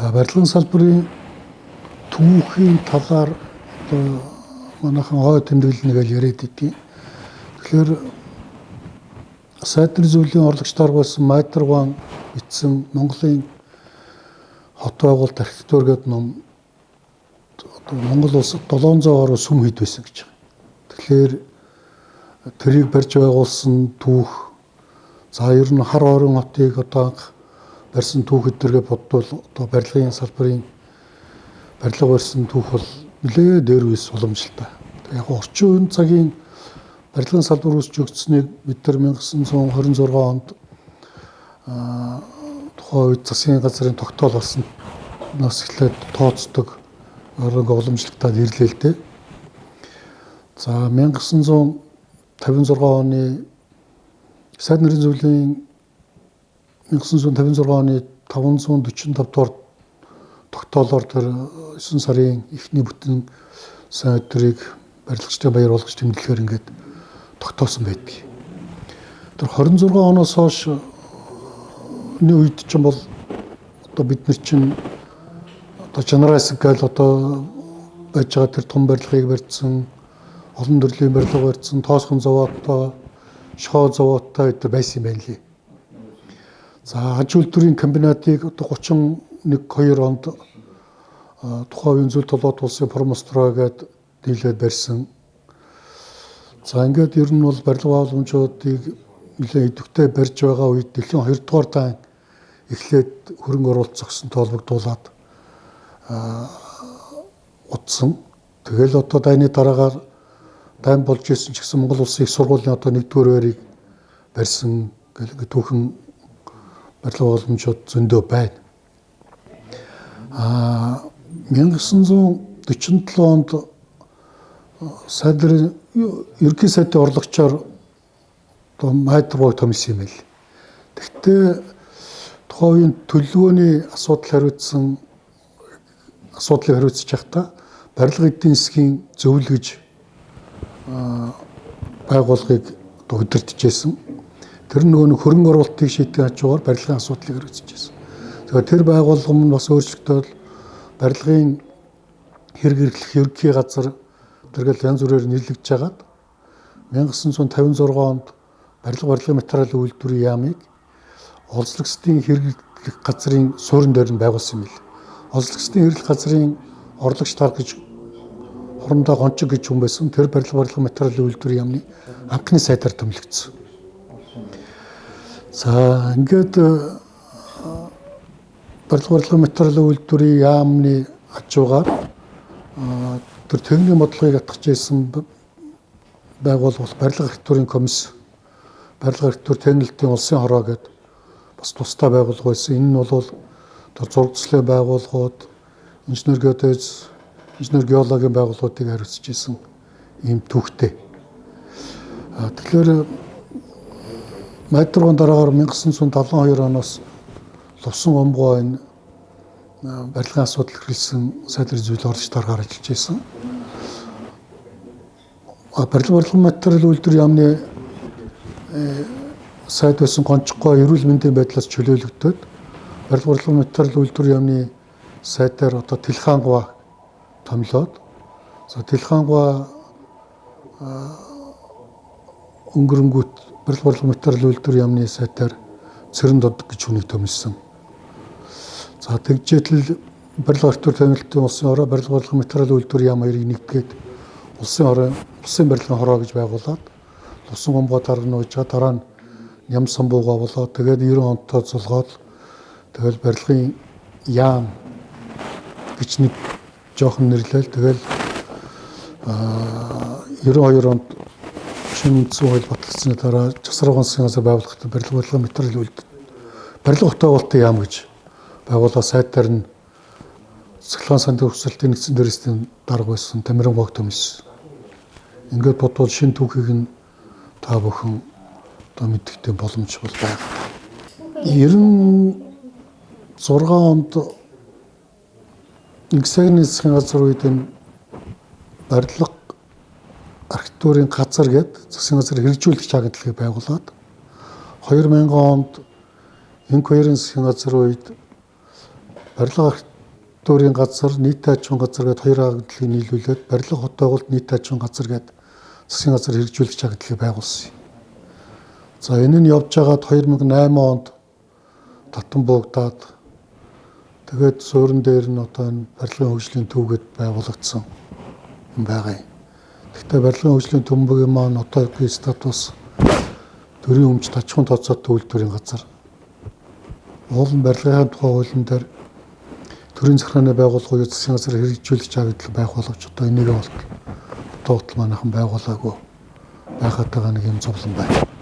За, барилгын салбарын түүхийн талаар одоо манайхан ой тэмдэглэнэ гэж яриад идэв. Тэгэхээр сайдны зөвлөлийн орлогч дарга байсан Майдарван бичсэн Монголын хот байгуулалт архитектур гэдэг ном одоо Монгол улс 700 гаруй сүм хэд байсан гэж байгаа. Тэгэхээр тэрийг барьж байгуулсан түүх, за ер нь хар орон хотыг одоо анх барьсан түүх эдэргээ бодвол одоо барилгын салбарын барилга барьсан түүх бол нэлээд дээр үес уламжлалтай. Яг орчин үеийн цагийн барилгын салбар үүсч өгдсөнийг бид нар 1926 онд тухайн үед засгийн газрын тогтоол болсноос эхлээд тооцдог орон уламжлалтад ирлээ л дээ. За, 1956 оны сайд нарын зөвлөлийн 1956 оны 545 дугаар тогтоолоор тэр 9 сарын эхний бүтэн сайн өдрийг барилгачдын баяр болгож тэмдэглэхээр ингээд тогтоосон байдаг. Тэр 26 оноос хойш энэ үед чинь бол одоо бид нар чинь одоо Чанарайсаг гээл одоо байж байгаа тэр том барилгыг барьсан, олон төрлийн барилга барьсан, тоосхон завоодтой, шохоо завоодтой өдр байсан юм байна лээ. За, аж үйлдвэрийн комбинатыг одоо 31 2 онд тухайн үеийн зүүл толгойд улсын Промстрой гээд дийлээд барьсан. За, ингээд ер нь бол барилга байгууламжуудыг нэлээд идэвхтэй барьж байгаа үед дэлхийн 2 дугаар дан эхлээд хөрөнгө оруулалт зогсон тоолбогдуулаад утсан. Тэгэл одоо дайны дараагаар дайн болж исэн ч гэсэн Монгол улсын их сургуулийн одоо 1-р байрыг барьсан гэл ингээд түүхэн барилга байгууламжууд зөндөө байна. 1947 онд сайд ерөнхий сайдын орлогчоор одоо Майдаргыг томилсон юм байл. Тэгтээ тухайн үеийн төлөвлөгөөний асуудал хариуцсан асуудлыг хариуцж байхдаа барилга эдийн засгийн зөвлө гэж байгууллагыг одоо удирдах. Тэр нөгөө нэг хөрөнгө оруулалтыг шийдэх хажуугаар барилгын асуудлыг хариуцж байсан. Тэгэхээр тэр байгууллага нь бас өөрчлөгдөөл барилгын хэрэг эрхлэх ерөнхий газар тэргээл янз бүрээр нэрлэгдэж хагаад 1956 онд барилга барилгын материал үйлдвэрийн яамыг олзлогчдын хэрэглэх газрын суурин дээр нь байгуулсан юм бэл. Олзлогчдын хэрэглэх газрын орлогч дарга гэж хурмдаа гончиг гэж хүн байсан. Тэр барилга барилгын материалын үйлдвэрийн яамны анхны сайдаар томилогдсон. За, ингээд барилга барилгын материалын үйлдвэрийн яамны хажуугаар тэр техникийн бодлогыг атгах байсан байгууллага барилга архитектурын комисс, барилга архитектур техникийн улсын хороо гэдэг бас тусдай байгууллага байсан. Энэ нь бол тэр зураг төслийн байгууллагууд, инженер геодез, инженер геологийн байгууллагуудыг хариуцж исэн ийм түүхтэй. Тэгэхээр Майдаргын дараагаар 1972 оноос Лувсан Омгоо энэ барилгын асуудал хэрэглэсэн сайд зүйл орлогч даргаар ажиллаж байсан. Барилга барилгын материал үйлдвэр яамны сайд байсан Гончгой эрүүл мэндийн байдлаас чөлөөлөгдөөд барилга барилгын материал үйлдвэр яамны сайдаар одоо Тэлхаангуа томилоод, за Тэлхаангуа өнгөрөнгүүт барилга барилгын материал үйлдвэр яамны сайдаар Цэрэн дод гэж хүнийг томилсон. За, тэгжээтэл барилга архитектур томилтын улсын хороо, барилга барилгын материал үйлдвэр яам хоёрыг нэгтгээд улсын хороо, улсын барилгын хороо гэж байгуулад Лувсан Гомбоо дарга нь уужгаа дараа нь Ням самбууга болоод тэгээд 90 онд тооцоолгоод тэгэл барилгын яам гэж нэг жоохон нэрлээл тэгэл 92 онд шинэ үндсэн хууль батлагдсаны дараа Часраган засгийн газар байгууллагатай барилга барилгын материал үйлдэл барилга хотоогоолтын яам гэж байгууллага сайдаар нь Цахилгаан сандын хүсэлтийн нэгдсэн дээрээсийн дарга байсан Тамиран гог томилсон. Ингээд бодвол шинэ түүхийг нь та бүхэн одоо мэддэг боломж бол байгаа. 96 онд нэг сайны засгийн газар үед энэ барилга архитектурын газар гээд засгийн газар хэрэгжүүлэгч агентлагыг байгуулад 2000 онд инк хоёрын засгийн газар үед барилга Үйлдвэрийн газар, нийт аж ахуйн газар гэдээ хоёр агентлагийг нийлүүлээд барилга хот байгуулалт нийт аж ахуйн газар гэдэг засгийн газар хэрэгжүүлэгч агентлагийг байгуулсан юм. За энэ нь явж байгаад 2008 онд татан буугдаад тэгээд суурин дээр нь одоо энэ барилгын хөгжлийн төв гээд байгуулагдсан юм байгаа юм. Гэхдээ барилгын хөгжлийн төвийн маань одоогийн статус төрийн өмчт аж ахуйн тооцоотой үйлдвэрийн газар. Уул нь барилгын тухай хуулийн дээр төрийн захиргааны байгууллага буюу засгийн газар хэрэгжүүлэгч агентлаг байх боловч одоо энийг болтол одоо болтол манайхан байгуулаагүй байхад байгаа нэг юм зовлон байна.